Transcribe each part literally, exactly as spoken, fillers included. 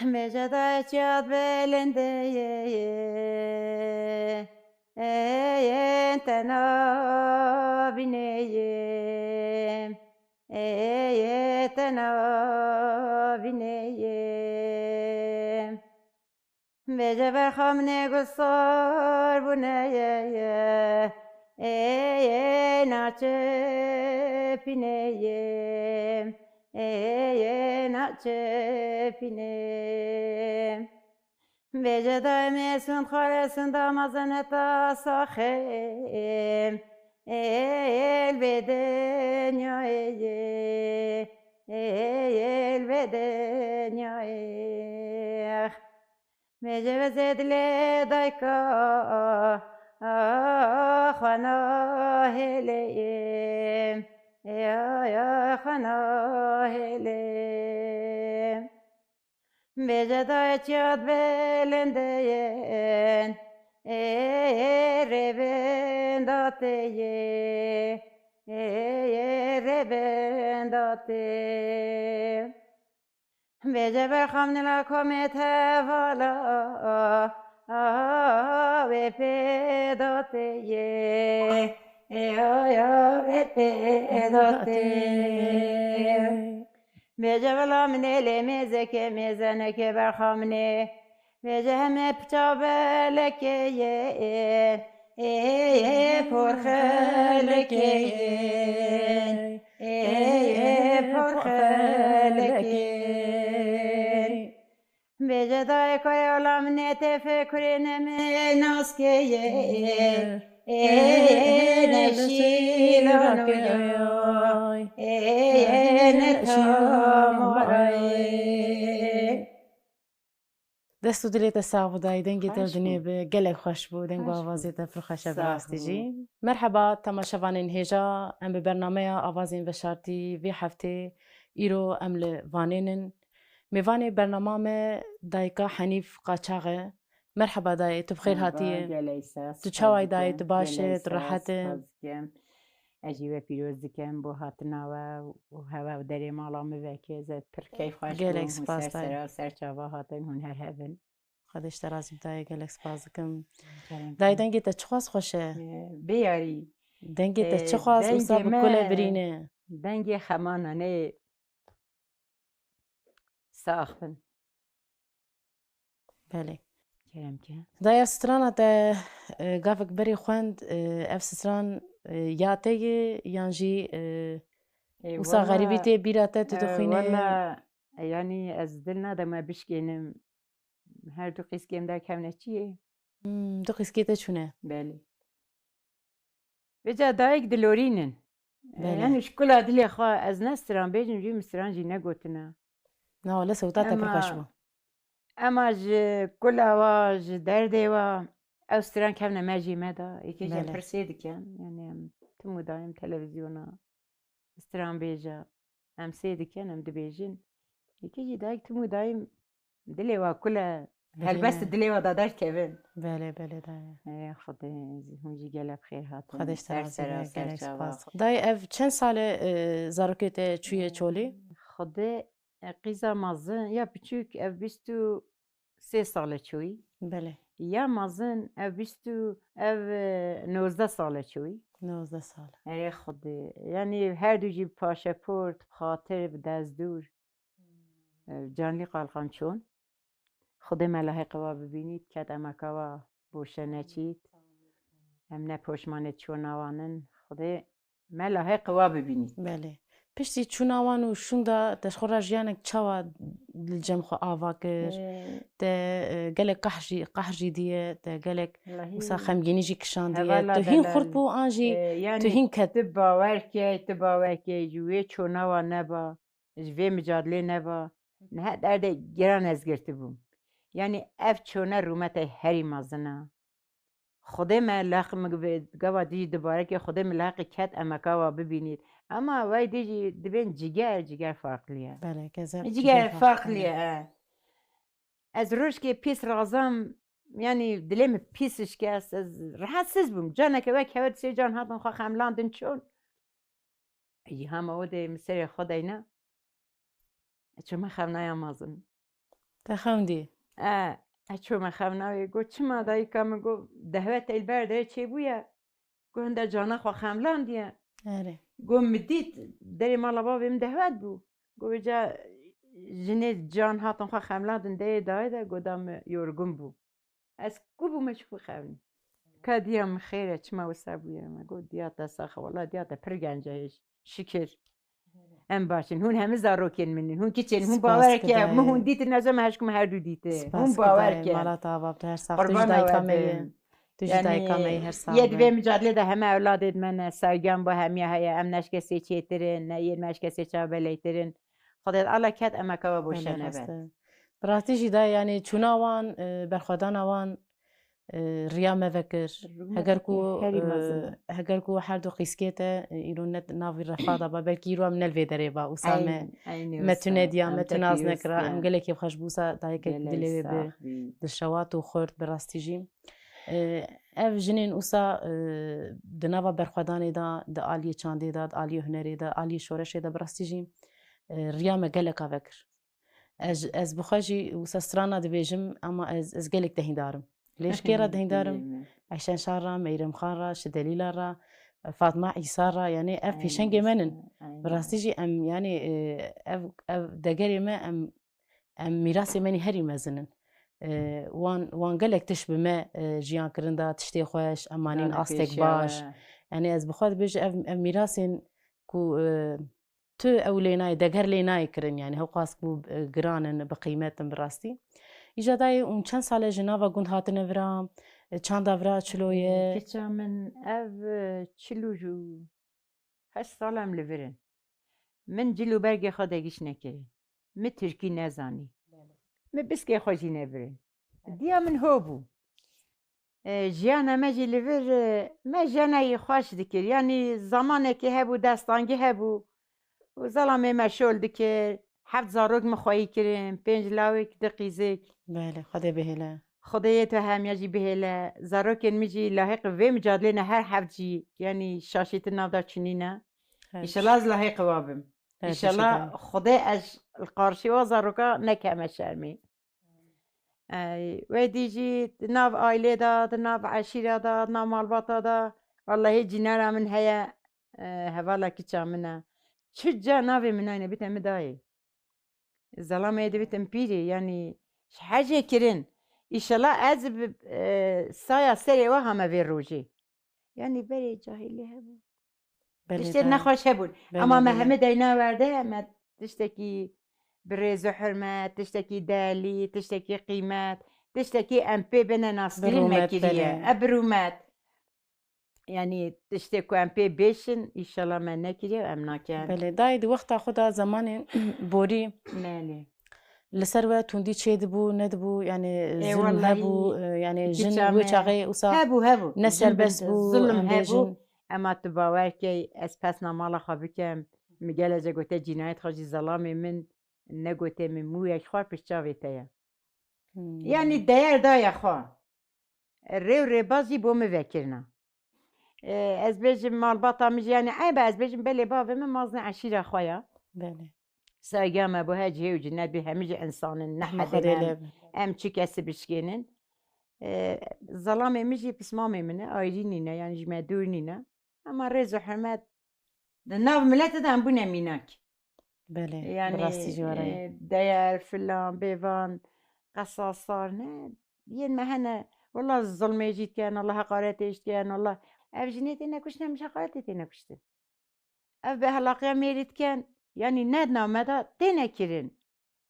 Bêje dayê çiyat belindê ye, ê, ê, te nabîneyê, ê, ê, te nabîneyê. Bêje berxamnê gulsar bûne ye, ê, ê, naçe pînê ye, ê, ê, naçe pînê. Bêje dayê me sund xale sunda mezene ta saxê, ê, ê, el vê dinyayê ye, ê, ê, el vê dinyayê. Bêje ve zê dilê dayka, a, xwe nahêlê, ê, ê, a, ya, xwe nahêlê. Bêje dayê çiyat belindê ye, ê, ê, rêvên datê ye, ê, ê, rêvên datê. Bêje berxamnila komê tevala, a, wê pê datê ye, ê, a, ya, wê pê datê. Bêje vila min ê lê mêzekê, mêzenekê berxamnê. Bêje heme piça belekê ye, ê, ê, ê, porxelekê ye, ê, ê, ê, porxelekê. Bêje dayê kaya la min ê tê fekurê nemê naskê ye, ê, ê, ê, ne şîlano ye, ê, ê, ne tamara ye. Dest û dilê te sax bû dayê, dengê te Xweş dinê bû. Bi gelek xweş bû, deng û Xweş bû. Avazê te pir xweş e bi Sax rastî bû. Jî. Merheba temaşevanên hêja, em bi bernameya Avazên Veşartî vê heftê îro em li Vanê nin. Mêvanê bernama me dayika Henîf Qaçax e. Merheba dayê, tu bi xêr Merhaba, hatiye. Gelek spas, Tu spas çawa yî dayê, dikim. Tu baş e, Gelek tu spas, rehet e? Spas dikim. Ez jî we pîroz dikim bo hatina we û hewe û derê mala min veke. Ez pir keyf xweş Gelek bûm û spas ser dayê. Sera û ser çava hatin hûn her hebin. Xwedê ji te razî bi dayê, gelek spas dikim. Kerem Dayê, kir. Dengê te çiqas xweş e. Ee, bê yarî. Dengê te Ee, çiqas dengê wisa bi me, kule birîne. Dengê xemana nê. Sax bin. Belê. Kerem ke. Daya strana te, e, gavek berê xwend, e, ev stran, e, ya te ye, yan jî, e, Ê, wisa wela, xerîbî tê bîra te, tu e, dixwînî? Wela, e, yanî ez dil nadim me bişkênim. Her du qîskêm derkevne çi yê? Hmm, du qîskê te çûne? Belê. Vêca dayik dilorînin. Belê. Yani ji kula dilê xwe ez ne stran bêjim, jî min stran jî negotina. Na, wele sewta te pir Ema, xweş bû. Ema ji kula wa, ji derdê wa, ew stran kevne me jî me da. Yekê jî em Belê. Pir sê dikin. Yani em tim û dayim televizyona, stran bêja. Em sê dikin, em dibêjin. Yekê jî dayik tim û dayim dilê wa kule, Belê. Helbest dilê wa da derkevin. Belê, belê, dayê. Ê, Xwedê, hûn jî gelek xêr hatin. Xwedê ji te razî be, gelek spas. Dayê, ev çend sal e, e, zarokê te çûye Çolî? Xwedê, e, qîza mezin, ya piçûk, ev bîst û sê sal e çûyî. Belê. Ya mezin, ev bîst û, ev, e, nozdeh sal e çûyî. Nozdeh sal. Erê Xwedê. Yanî her du jî bi paşeport, bi xatir, bi destdûr. E, canlî qalqan çûn. Xwedê me lahê qewa bibînît, ket emeka wa boşe neçît. Em ne poşmanê çûna wan in. Xwedê me lahê qewa bibînît. Belê. Piştî çûna wan û şûnda te ji xwe re jiyanek çawa li cem xwe ava kir? Ee. Te, e, gelek qahr jî, qahr jî diye, te gelek Wisa xemgînî jî kişandiye. Hevala Tu hîn delal. Xurt bû an jî Ee, tu yani hîn ket. Tu bawer key, tu bawer key, ji wê çûna wa neba. Ji vê micadlê neba, niha derdê giran ez girtibûm. Yanî ev çûne rûmetê herî mezin e. Xwedê me leq min bi gava dî dubarekê Xwedê min leqî ket emeka wa bibînît. Ema wey dî jî dibên ciger, ciger farqlî ye. Belê, kezeb Ciger ciger farqlî farqlî ye. ye. Ez rojkê pîs razam, yanî dilê min pîs şikest, ez rehetsiz bûm. Caneke wek hewe di sê can hatin xwe xemlandin çûn. Î hema o dê min serê xwe deyna. Çima xewnaya mezin? Te xewndî? E, e, ço me xewna wê. Got, "Çima dayika min?" Got, "Dehwet el ber de çêbûye." Got, "Hinde cana xwe xemlandiye." Erê. Got, "Mi dît, derê mala bavê min dehwet bû." Got, "Vêca jinê can hatin xwe xemlandin deyê dayê de." Got, "Da min yorgun bû." Ez ku bûme çi xwe xewnî. Ka diya min xêr e, çima wisa bûye? Me got, "Diya te sax e, wela diya te pir genc e hêj. Şikir. Em baş in. Hûn hemî zarokên min in. Hûn kiçên, hûn bawer ke, min hûn dîtin, ez ê me hejkum her du dîtin. Hûn bawer ke." Mala te ava bide, her sax. Tu jî dayika me yî. Tu jî dayika me yî, her sax. Yê di vê micadlê de heme ewladê di me ne, sergen bo hemiya heye. Em neşkesê çêtirin, ne yên neşkesê çawa beleytirin. Xwedê Allah ket emeka we boşe nebe. Bi rastî jî dayê, yanî çûna wan, e, berxwedana wan, e, riya me vekir. Heger ku, e, heger ku her du qîskê te, e, îro ne navî refa da ba, belkî îro em ne li vê derê ba, wisa me, me tu nediya, me tu nas nekira, em gelekî xweş bû, wisa dayikek dilê wê bi dişewat û xurt bi rastî jî. E, ev jinên wisa, e, di nava berxwedanê de, di aliyê çandê de, di aliyê hunerê de, aliyê şoreşê de bi rastî jî, e, riya me geleka vekir. Ez, ez bi xwe jî wisa strana dibêjim, ama ez, ez gelek dehîndar im. Lê ji kê re dehîndar im? Eyşen Şar re, Meyrem Xan re, Şidelîla re, Fatma Îsa re, yanî ev pêşengê me nin. Bi rastî jî em, yanî, e, ev, ev degerê me, em, em mîrasê me nî herî mezin in. E, wan, wan gelek tişt bi me, e, jiyan kirin da, tiştê xweş, em anîn astek baş. Yanî ez bi xwe dibêjim, ev, ev mîrasên ku, e, tu ew lê nayê, deger lê nayê kirin, yanî hewqas ku, e, giran in, bi qîmet in bi rastî. Îja dayê, hûn çend sal e ji nava gund hatine vira, e, çanda vira çilo ye? Kiça min ev, e, çil û heşt sal em li vir in. Min cil û bergê xwe degiş nekirî. Min tirkî nezanî. Min biskê xwe jî nebirin. Diya min ho bû. E, jiyana me jî li vir, e, me jiyana yî xweş dikir. Yanî zamanekî hebû, destangî hebû. Û zelamê me şol dikir. Heft zarok min xweyî kirin, pênc lawik, du qîzik. Belê, Xwedê bihêle. Xwedê yê tu hemiya jî bihêle. Zarokên min jî lahiq vê micadlê ne her heft jî, yanî şaşîtin nav da çinîne. Înşallah ez lahiq wa bim. Înşallah Xwedê ez li qarşî wa zaroka nekeme şermî. Ey, wê dî jî di nav ailê de, di nav eşîra de, di nav malbata de, wellahî cînera min heye, e, hevala kiça min e. Çi ca navê min nayne bite min dayê. Zelamê dibitin pîrê, yanî ji hecê kirin. Îşela ez bi, e, saya serê we hame vê rojê. Yanî berê cahilî hebû. Belê, tiştê nexweş hebûn. Belê, ama me hemî deyna werde, me tiştekî bi rêz û hurmet, tiştekî delî, tiştekî qîmet, tiştekî em pê bine naskirin me kiriye. Belê. E, bi rûmet. Yanî tiştê ku em pê bêşin, îşela me nekiriye, em nakin. Belê, dayê di wexta xwe de zemanê borî. Belê. Li ser we tundî çê dibû, nedibû, yanî zulm hebû, e, yanî jin wê çaxê wisa hebû, hebû. Ne serbest bû, zulm hebû. Ema tu bawer key, ez pesna mala xwe bikem, min gelece gote cînayet xwe jî zelamê min negote min mûyek xwar pişt çavê te ye. Hmm. Yanî deyer daye xwe. Rê û rêbaz jî bo min vekirina. E, ez bêjim malbata min jî, yanî eyb e ez bêjim belê bavê min mazin eşîra xwe ya. Belê. Saygîya me bo her cihê û cinet bî, hemî jî însan in, nehed in em, em çi kesî bişkênin. E, zelamê min jî pismamê min e, ayrî nîne, yanî ji me dûr nîne. Ema rêz û hurmet di nav miletê de em bûne mînak. Belê, yanî, bi rastî jî were. E, deyer, filan, bêvan, qesasar, ne? Yên me hene, wela zulmê jî dikin, wela heqaretê jî dikin, wela ev jinê têne kuştin, em ji heqaretê têne kuştin. Ev bêhelaqiya mêrî dikin, yanî ne di nav me de têne kirin.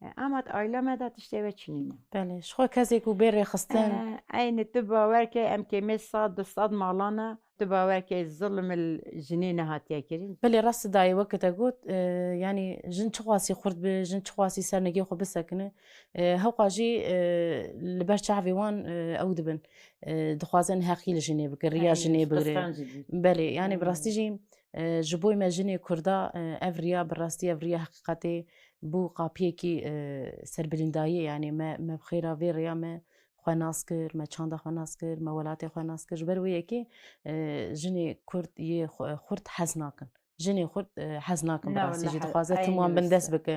E, ama di aîla me de tiştê we çinî ne. Belê, ji xwe kesê ku bê rêxistin. E, eynî tu bawer ke em kêmê sed, du sed malan e, tu bawer ke zulm li jinê nehatiye kirin. Belê, rast dayê, weke te got, e, yanî jin çiqasî xurt bi, jin çiqasî ser nigê xwe bisekine, e, hewqa jî, e, li ber çavê wan, e, ew dibin. E, dixwazin heqî li jinê bikin, riya jinê bigirin. Belê, yanî bi rastî jî, e, ji bo me jinê Kurda, e, ev riya bi rastî, ev riya heqîqetê bû qapiyekî, e, serbilindayiyê, yanî me, me bi xêra vê riya me xwe nas kir, me çanda xwe nas kir, me welatê xwe nas kir. Ji ber wê yekê, e, jinê Kurd yê xwe, xurt hez nakin. jinê xwe, e, hez nakin bi rastî jî. Dixwaze tim wan bindest bike.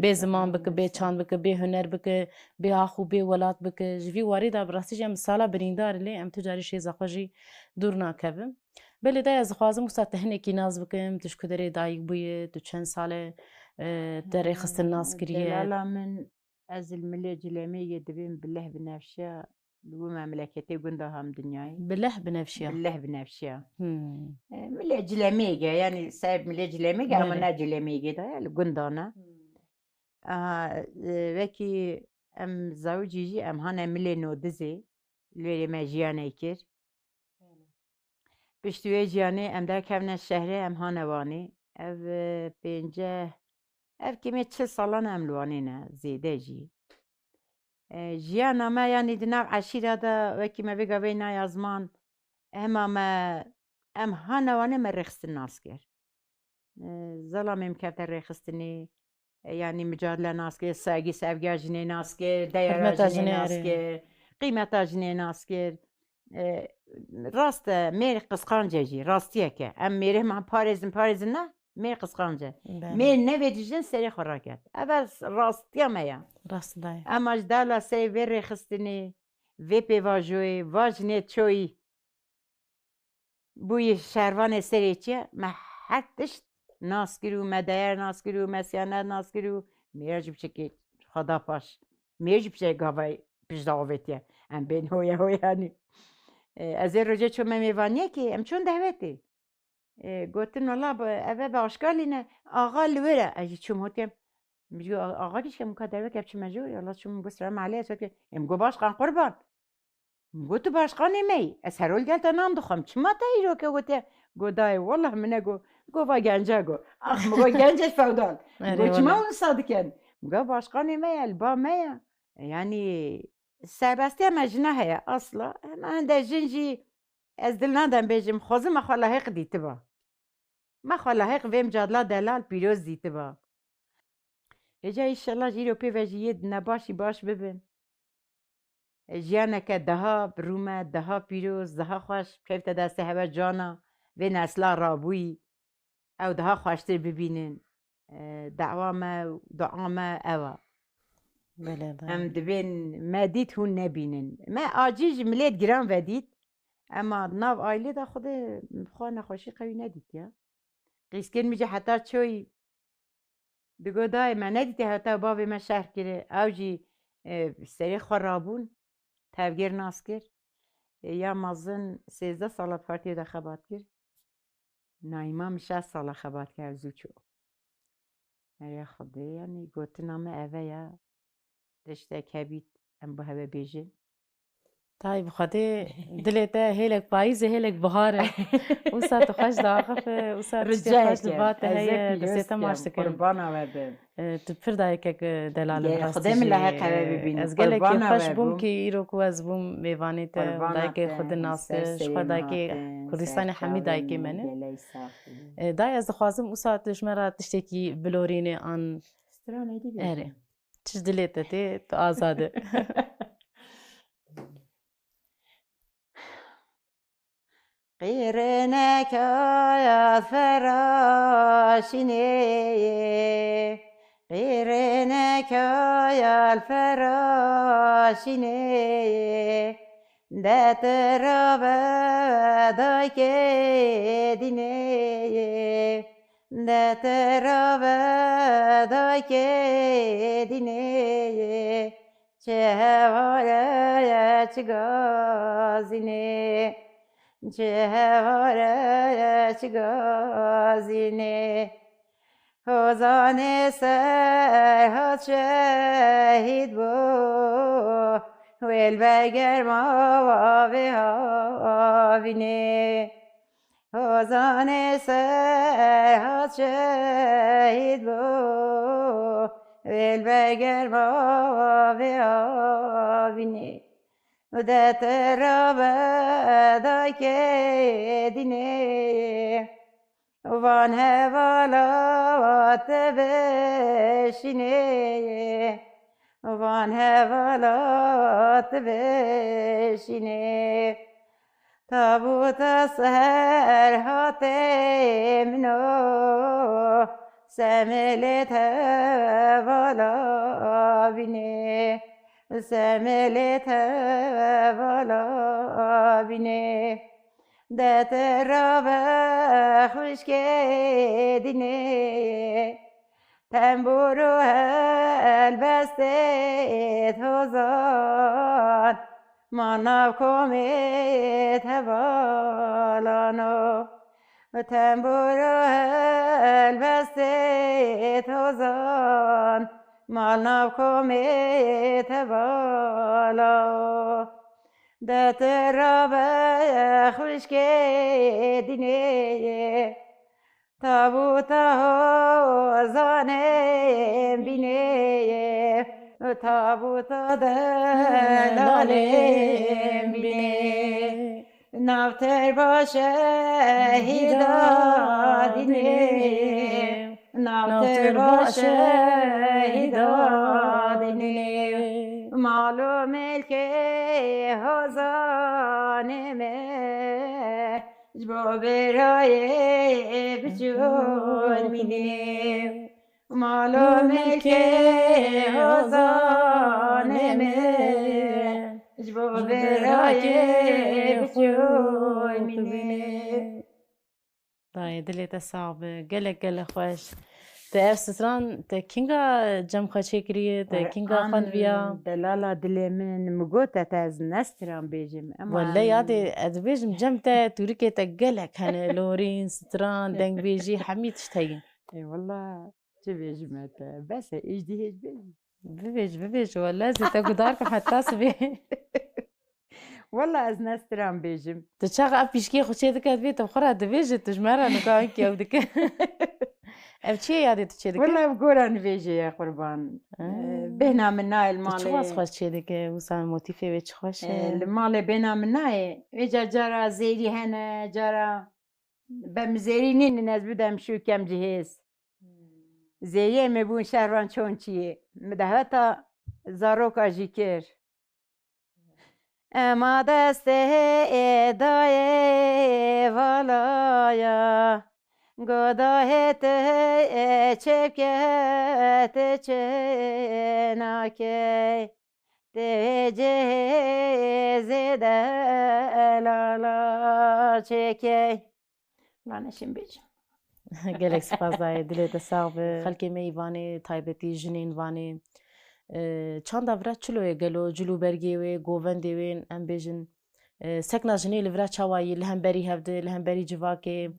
Bê ziman bike, bê çand bike, bê huner bike, bê ax û bê welat bike. Ji vî warî de bi rastî jî em sala birîndar lê em tu carî şêza xwe jî dûr nakevin. Belê dayê ez dixwazim wisa te hinekî nas bikim, tu ji ku derê dayik bûye, tu çend sal e, e, te rêxistin nas kiriye? Delala min, ez li milê Cilemêgê dibêm, bileh binevşiya, li wî memleketê gunda ham dinyayê. Bileh binevşiya? Bileh binevşiya. Hmm. E, milê Cilemêgê, yanî ser milê Cilemêgê ama ne Cilemêgê de ye, li gunda ne. Hmm. Aha, e, wekî em zawicî jî em hane milê Nodizê, li wêrê me jiyanê kir. Piştî wê jiyanê em derkevne şehrê, em hane Wanê. Ev, e, pênceh, ev kêmê çil salan e em li Wanê ne, zêde jî. E, jiyana me, yanî di nav eşîra de wekî me vê gavê naya ziman, hema me, em hane Wanê me rêxistin nas kir. E, zelamê min kevte rêxistinê, e, yanî micadile nas kir, saygî sevgiya jinê nas kir, deyara jinê nas kir, qîmeta jinê nas kir. E, rast e, mêr qisqanc e jî, rastiyek e. Em mêrê me parêzin, parêzin ne, mêr qisqanc e. Mêr nevêdijin serê xwe raket. Ev rastiya me ya. Rast dayê. Ema ji dala serê vê rêxistinê, vê pêvajoyê, va jinê çoyî bûyî şervanê serê çi ye? Me her tişt nas kir û me deyer nas kir û me siyanet nas kir û mêra jî piçekê xwe da paş. Mêr jî piçekê gavay pişt de avêtiye. Em bên hoye hoye yanî. E, ez ê rojê çûme mêvaniyekê, em çûn dehwetê. E, gotin, wela bi, eve bi aşkalî ne, axa li wir e. Ez jî çûm hotiyem. Min jî axa kişkem, min ka dervek ev çime jor, yala çûm min got, selam aleyh, ez hotiyem. Em got, başkan qurban. Min got, tu başkanê me yî. Ez herol gel te nan dixwem. Çima te îro ke gotiye? Got, dayê, wallah min ne got. Got, va gence got. Ax, min got, gence fewdal. Min got, çima wisa dikin? Min got, başkanê me ye, li ba me ye. Yanî, serbestiya me jina heye, asla. Hema hinde jin jî, ez dil nadem bêjim, xwezim me xwe lahiq dîtiba. Me xwe lahiq vê micadla delal pîroz dîtiba. Hêja înşallah ji îro pê ve jî yê dinebaşî baş bibin. Jiyaneke daha bi rû me, daha pîroz, daha xweş, kevte destê hewe cana vê nesla rabûyî. Ew daha xweştir bibînin. E, dawa me û dua me ew e. Belê, belê. Em dibên me dît hûn nebînin. Me acîl ji milêt giran vedît. Ema di nav aîlê de xwedê xwe nexweşî qewî nedîtiye. Qîzkên min jî heta çoyî digo dayê me nedîtiye heta bavê me şerh kiri. Ew jî, e, serê xwe rabûn, tevgêr nas kir. E, ya mezin sêzdeh sala partiyê de xebat kir. Naîma min şeş sala xebat kir, ev zû çû. Erê Xwedê, yanî gotina me eve ya. Tiştek hebît, em bi hewe bêjin. Tay bi Xwedê dilê te hêlek payîz e, hêlek bihar e. Wisa tu xweş diaxife, wisa tiştê xweş li ba te heye, destê te maç dikin. Qurbana we bim. E, tu pir dayikek, e, delal e, bi rastî jî. Xwedê min leheqe we bibîne. Ez gelekî xweş bûm kî îro ku ez bûm mêvanê te, dayikê xwe din nas kir, ji xwe dayikê Kurdistanê hemî dayikê me ne. E, dayê ez dixwazim wisa tu ji me re tiştekî bilorînê an. Stranê dî bêje. Erê. Çi ji dilê te tê, tu azad î. Qîrêneka ya feraşînê, qîrêneka ya feraşînê, de te rabe daykê dînê, de te rabe daykê dînê. Çi hevare ye, çi gazînê, çi hevare ye, çi gazînê. Hozanê Serhat şehîd bû, wê li ber germa bavê havînê. Hozanê Serhat şehîd bû, wê li ber germa bavê havînê. De te rabe daykê dînê, van hevala te beşînê, van hevala te beşînê. Tabuta ser hatê min o, semelê te vala bînê, semelê te vala bînê. De te rabe xwişkê dînê, tembûr û helbestê hozan, ma nav komê tevalan o. Tembûr û helbestê hozan, ma nav komê tevala o. De te rabe xwişkê dînê, tabuta hozanên bînê, tabuta delalên bînê. Navter ba şehîda dînê, navter ba şehîda dînê. Mal û milkê hozanê me, ji bo birayê biçûn mînê. Mal û milkê hozanê me, ji bo birayê biçûn mînê. Dayê, dilê te sax be. Gelek, gelek xweş. Te ev stran, te kînga cem xwe çêkiriye, te kînga xwendiya? Delala dilê min, min got te, te ez ne stran bêjim. Ema Wele yadê, ez dibêjim cem te, tûrikê te gelek hene, lorîn, stran, dengbêjî, hemî tişt heye. Ê wela, çi bêjime te? Bes e, îjdî hêj bêjim. Bibêj, bibêj, wele ez ê te guhdar kim heta sibê. Wela ez ne stran bêjim. Tu çax ev pîşkê xwe çê dike, divê tu xwe re dibêjî, tu ji me re nika wekî ew dike. Ev çi ye yadê tu çê dike? Wela ev gora nivêjê ye qurban. Ha. Ee, bêhna min nayê li Tu çi malê. Waz xweş çê dike, wisa motîfê wê çi xweş e. Ee, li malê bêhna min nayê. Vêca cara zêrî hene, cara be min zêrî nînin, ez bidem şûkem cihêz. Zêriyê me bûn şervan çon çiyê. Min deheta zaroka jî kir. Ema destê dayê valaya, godahê te çêbke te çênakey, te cihê zêde lala çêkey. Lane şin bêjim. Gelek spas dayê, dilê te sax be. Xelkê me yî Vanê, taybetî jinên Vanê. E, çanda vira çilo ye gelo, cil û bergê wê, govendê wê, em bêjin, e, sekna jinê li vira çawa yî, li hemberî hevdî, li hemberî civakê,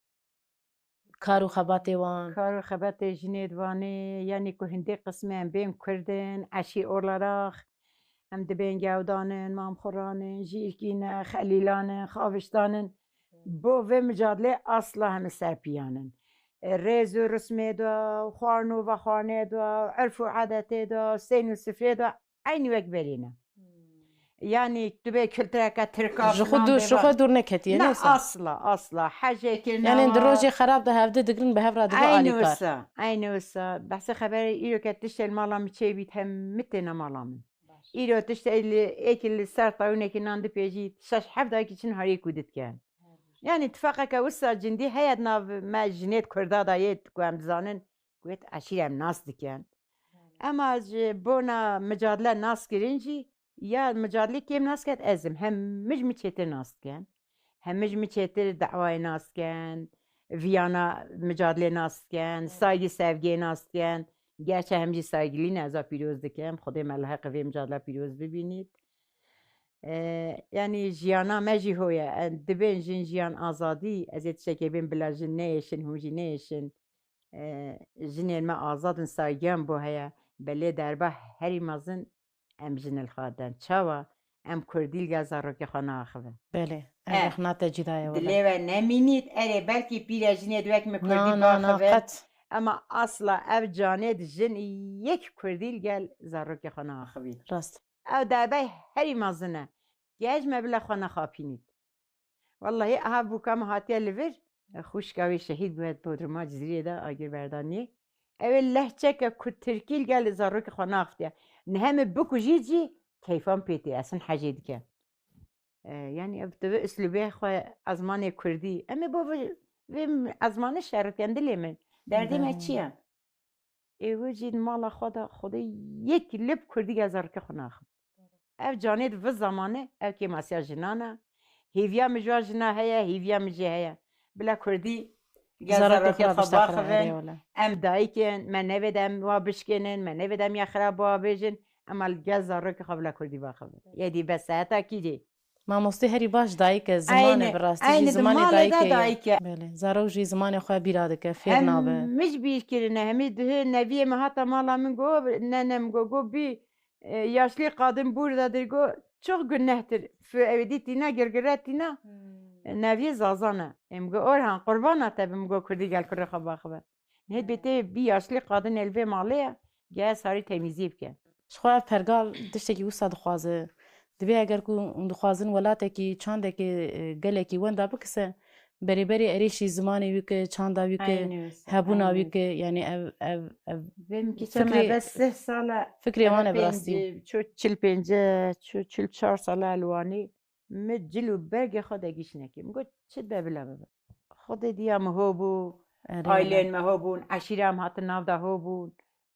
kar û xebatê wan? Kar û xebatê jinê di Vanê, yanî ku hindê qismê em bên Kurd in, eşîr olarak, em dibên gewdan in, mamxuran in, jîrkî ne, xelîlan in, xaviştan in. Bo vê micadlê asla heme serpiyan in. E, rêz û rismê de, xwarin û vexwarinê de, erf û edetê de, sên û sifrê de eynî wek berî ne. Hmm. Yanî tu bê kultureke tirka Ji xwe filan dûr, bê ji xwe va- dûr neketiye, Ne, neyse. Asla, asla. Hecê kirine Yanî di ma- rojê xerab de hevdî digirin bi hev re dibe Eynî alîkar. Wisa, eynî wisa. Behsê xeberê îro ke tiştê li mala min çêbît, hemî têne mala min. Baş. Îro tiştê li, êkî li ser tawînekî nan dipêjî, şeş heft dayikî çin harî ku ditken. Yanî tifaqeke wisa cindî heye di nav me jinêd Kurda de yê ku em dizanin, ku yê eşîr em nas dikin. Belê. Ema ji bona micadle nas kirin jî, ya micadlî kêm nas ket ez im. Hemij min çêtir nas dikin. Hemij min çêtir dawayê nas dikin. Viyana micadlê nas dikin. Evet. Saygı sevgiyê nas dikin. Gerçi hem jî saygilî ne, ez a pîroz dikim. Xwedê me li heqê vê micadla pîroz bibînît. E, yanî jiyana me jî ho ye. E, dibên jin jiyan azadî, ez ê tiştekê bêm bila jin neyêşin, hûn jî neyêşin. E, jinên me azad in, saygiyan bo heye. Belê derba herî mezin em jin li xwe den. Çawa? Em kurdî li gel zarokê xwe naaxivin. Belê, ev Eh, rexna te cî daye wele. Dilê we nemînît, erê belkî pîre jinê di wek min kurdî Na, na, na, biaxivin. Qet. Ema asla ev canê di jin yek kurdî li gel zarokê xwe naaxivî. Rast. Ew derbey herî mezin e. Gej me bila xwe nexapînît. Wellahî aha bûka min hatiye li vir, xwişka wê şehîd bûye di Bodruma Cizîrê de, agir berdaniyê. Ew ê lehçeke ku tirkî li gel zarokê xwe naxiftiye. Nihe min bikujî jî keyfan pê tê, ez hin hecê dike. E, yanî ev di vê uslûbê xwe ezmanê kurdî. Em ê bo vê, vê ezmanê şer dikin dilê min. Derdê me Belê. çi ye? Ê wê jî di mala xwe de Xwedê yek lib kurdî gezerike xwe naxim. Ev canê di vê zamanê ev kêmasiya jinan e. Hêviya min ji wan jina heye, hêviya min jê heye. Bila kurdî gel Zarokê zarokê xwe xwe biştexile, erê baxivin. wele. Em dayik in, me nevêde em wa bişkênin, me nevêde em ya xirab wa bêjin. Ema li gel zarokê xwe bila kurdî baxivin. Yedî bes heta kî dê. Mamostê herî baş dayik e, ziman e Eyni, bi rastî jî eyni di zimanê malê de dayikê ye. dayik e. Belê, zarok jî zimanê xwe bîra dike, fêr nabe. Hemî ji bîr kirine, hemî duhê neviyê me hata mala min got, ne, ne, min got, got bî, e, yaşlı kadın burada dir, got, çok günehtir. Fü evi dî tîna, girgire tîna. Hmm. E, neviyê Zazan e. Em got, Orhan, qurbana te bim, got, kurdî gel kurê xwe baxibe. Nê bê tê bî yaşlı kadın el vê malê ye, gel sarî temîzî bike. Ji xwe ev pergal tiştekî wisa dixwaze. Divê eger ku hûn dixwazin welatekî çandekê, e, gelekî wenda bikise, berêberê erêşî zimanê wî ke, çanda wî ke, Eynî wisa, hebûna eynî wî wisa. ke, yanî ev, ev, ev Vê min kî fikrê, çeme bes sih sal e, fikrê wan e bi rastî. Pêncî, çû çil pênc, çû çil çar sal e li Wanî. Mi cil û bergê xwe degîş nekir. Min got, çi be bila bibe. Xwedê diya min ho bû, Erê ailên wele. me ho bûn, eşîra em hatin nav de ho bûn.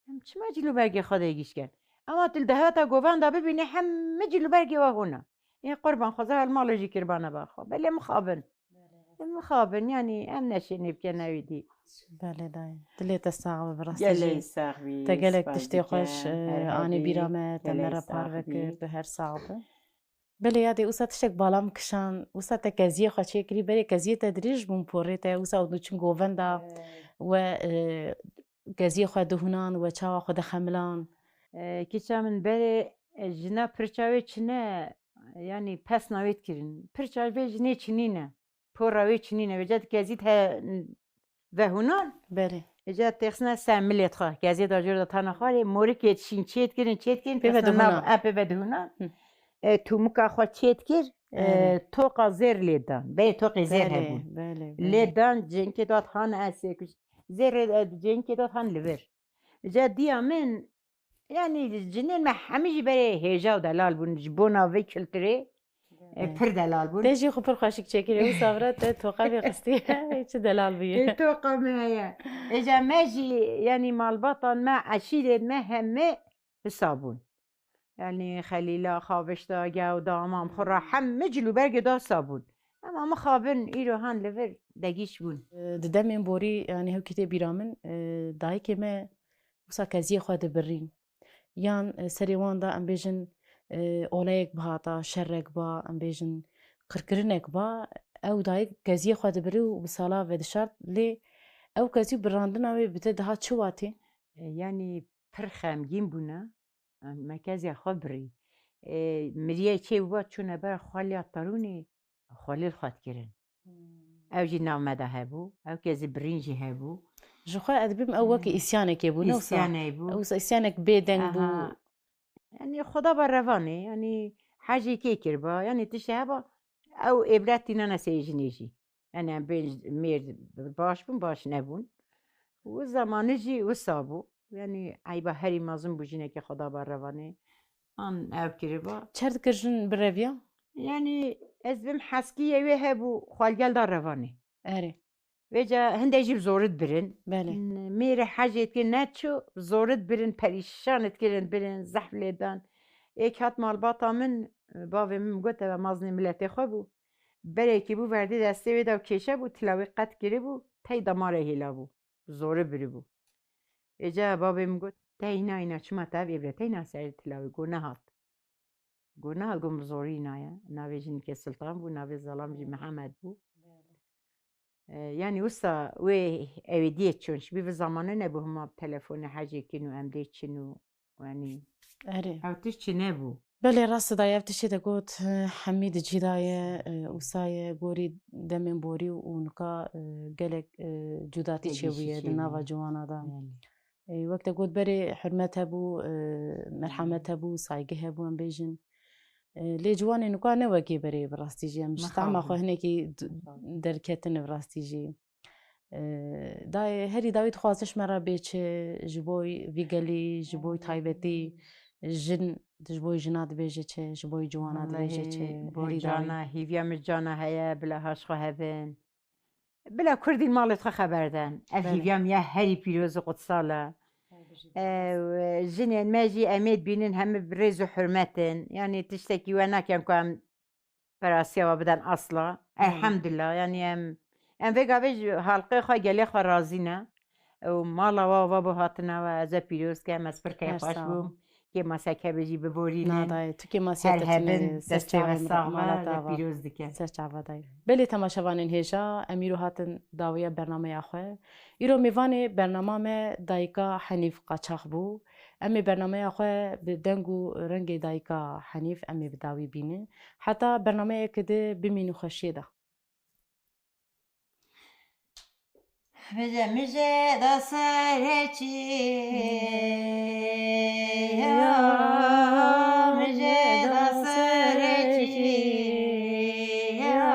Em çima cil û bergê xwe degîş ken? Ema tu li dehata govan de bibînî hemî cil û bergê we hona. Ê qurban xwe zehal malê jî kirbana ba xwe. Belê mixabin. Mixabin, yanî em neşênê bike newî dî. Belê dayê. Dilê te sax be, bi rastî Gelê jî. sax bî, Te gelek spas tiştê dikim, xweş, e, her anî hebî, bîra me, te me gelê re sax parve bî. kir, tu her sax be. Belê yadê, wisa tiştek bala min kişand, wisa te keziyê xwe çêkirî, berê keziyê te dirêj bûn porê te, wisa û diçin govenda, Evet. we, e, keziyê xwe dihûnan, we çawa xwe dixemilan. E, kiça min berê, e, jina pirça wê çine, yanî pesna wê dikirin. Pirça vê jinê çinîne. Pora wê çinîne. Vêca di kezî te vehûnan. Belê. Vêca têxisne ser milê xwe. Keziyê da jor da tana xwarê. Morikê şîn çêt kirin, çêt kirin. Pê ve Pesna nav dihûnan. e, pê ve dihûnan. Hı. E, tûmika xwe çêt kir. E, Belê. toqa zêr lê dan. Bê toqê zêr Belê, hebûn. belê, Lê belê. dan cenkê dat han esê kuş. Zêr, e, cenkê dat han li vir. Vêca diya min, yanî cinên me hemî jî berê hêja û delal bûn. Ji bona vê kulturê, e, Evet. pir delal bûn. Te jî xwe pir xweşik çêkirî. Wisa vira te toqa vê xistiye. Çi delal bûye. Ê toqa me heye. Êca me jî, yanî malbatan me, eşîrên me hemê hisa bûn. Yanî Xelîla, Xavişta, Gewda, Mam Xura, hemî cil û bergê da hisa bûn. Ema mixabin îro han li vir degîş bûn. Di demên borî, yanî hewkî tê bîra min, e, dayikê me wisa keziyê xwe dibirîn. Yan, e, serê wan de em bêjin, e, oleyek bihata, şerrek ba, em bêjin qirkirinek ba, ew dayik keziyê xwe dibirî û bi sala vedişart. Lê ew kezî birandina wê bi te dihat çi watê? E, yanî pir xemgîn bûne. Me keziya xwe birî. Ê, miriyê çê bû, çûne ber xweliya terûnê, xwelî li xwe dikirin. Hmm. Ew jî nav me de hebû. Ew kezî birîn jî hebû. Ji xwe ez dibêm ew wekî Hmm. îsyanekê bû, ne wisa? Îsyanê bû. Ew wisa îsyanek bêdeng bû. Aha. Yanî Xweda ba revanê, yanî hecê kê kiriba, yanî tiştê heba, ew êbret tînane sê jinê jî. Yanî em bên mêr baş bûn, baş nebûn. Û zemanî jî wisa bû. Yanî eyba herî mezin bû jinekê xwe da ba revanê. An ev kiriba. Çer dikir jin bi reviya? Yanî ez bim heskî yê wê hebû, xwe li gel da revanê. Erê. Vêca hindê jî bi zorî dibirin. Belê. Mêrê hecê dikir neçû, bi zorî dibirin, perîşan dikirin, birin, zehf lê dan. Êk hat malbata min, bavê min got, eve maznê miletê xwe bû. Berekî bû, verdê destê wê de û kêşe bû, tila wê qet kiribû, tey damarê hêla bû. Bi zorî biribû. Êca babê min got, te îna îna çima te ev êbre te îna serê tila wê? Got, nehat. Got, nehat, got, bi zorî îna ye. Navê jinikê Sultan bû, navê zelam jî Mihemed bû. E, yanî wisa wê ew ê diyê çûn. Ji bî vê zamanê nebû hema telefonê hecê kin û em dê çin û Yanî Erê. ew tişt çi nebû. Belê, rast dayê, ev tiştê te got, eh, hemî di cî de ye, eh, wisa ye, gorî demên borî û nika, eh, gelek, eh, cudatî Tevî çêbûye di çêbûye. nava ciwana de. Belê. Eh, wek te got berê hurmet hebû, eh, merhemet hebû, saygî hebû, em bêjin. Eh, lê ciwanê nika ne wekê berê bi rastî jî. Em ji Mixabin. tahma xwe hinekî d-, Mixabin. derketin bi rastî jî. Eee, dayê, herî dawî dixwazin ji me re bê çi, ji bo vî gelî, ji bo taybetî, Jin, ji bo jina dibêje çi, ji bo ciwana dibêje çi, Wellahî, bo herî dawî. Cana, hîviya min cana heye, bila haş xwe hebin. Bila Kurdî malê xwe xeber den. Ev Belê. Hîviya min ya herî pîroz û qutsal e. Ew, jinên me jî em ê dibînin hemî bi rêz û hurmet in. Yanî tiştekî we nakin ku em perasiya we bidin asla. Belê. Elhamdulillah, yanî em, em vê gavê ji halqê xwe, gelê xwe razî ne. Û mala we ava bo hatina we, ez we pîroz kem, ez pir keyfxweş bûm. Her sağ ol. Kêmaseke be jî biborînin. Nadayê, tu kêmasiya te tunêrî. Her hebin, destê we sax be, ez we pîroz dikim. Ser çava dayê. Belê temaşevanên hêja, em îro hatin dawiya bernameya xwe. Îro mêvanê bernama me Dayika Henîf Qaçax bû. Em ê bernameya xwe bi deng û rengê Dayika Henîf em ê bi dawî bînin. Heta bernameyeke di bimînin xweşiyê de. Mije, mije da serê çî ya, mije da serê çî ya.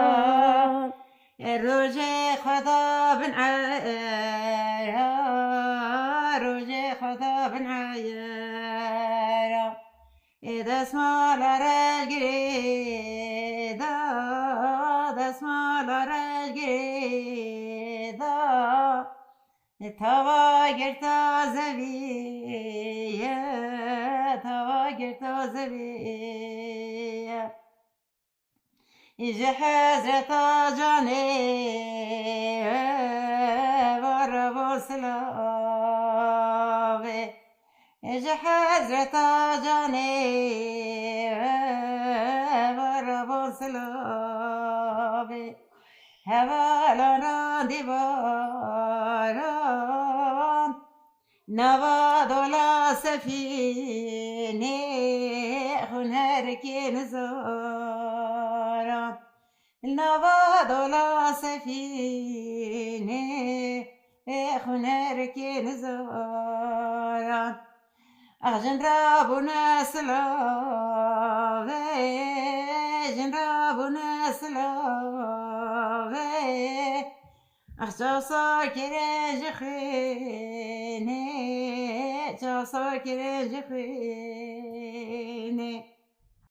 E, rojê xwe da bin eyara, rojê xwe da bin eyara. Ê destmala rejgirê da, destmala rejgirê da. Ê tava girta zevî ye, tava girta zevî ye. Ji hezreta canê vara bo silavê. Ji hezreta canê vara bo silavê. Hevalan randî varan. Nava dola sefînê xunerkê nizaran. Nava dola sefînê xunerkê nizaran. Ah jin rabûne silavê, jin rabûne silavê. Ah çaw sar kirin ji xwînê, çaw sar kirin ji xwînê.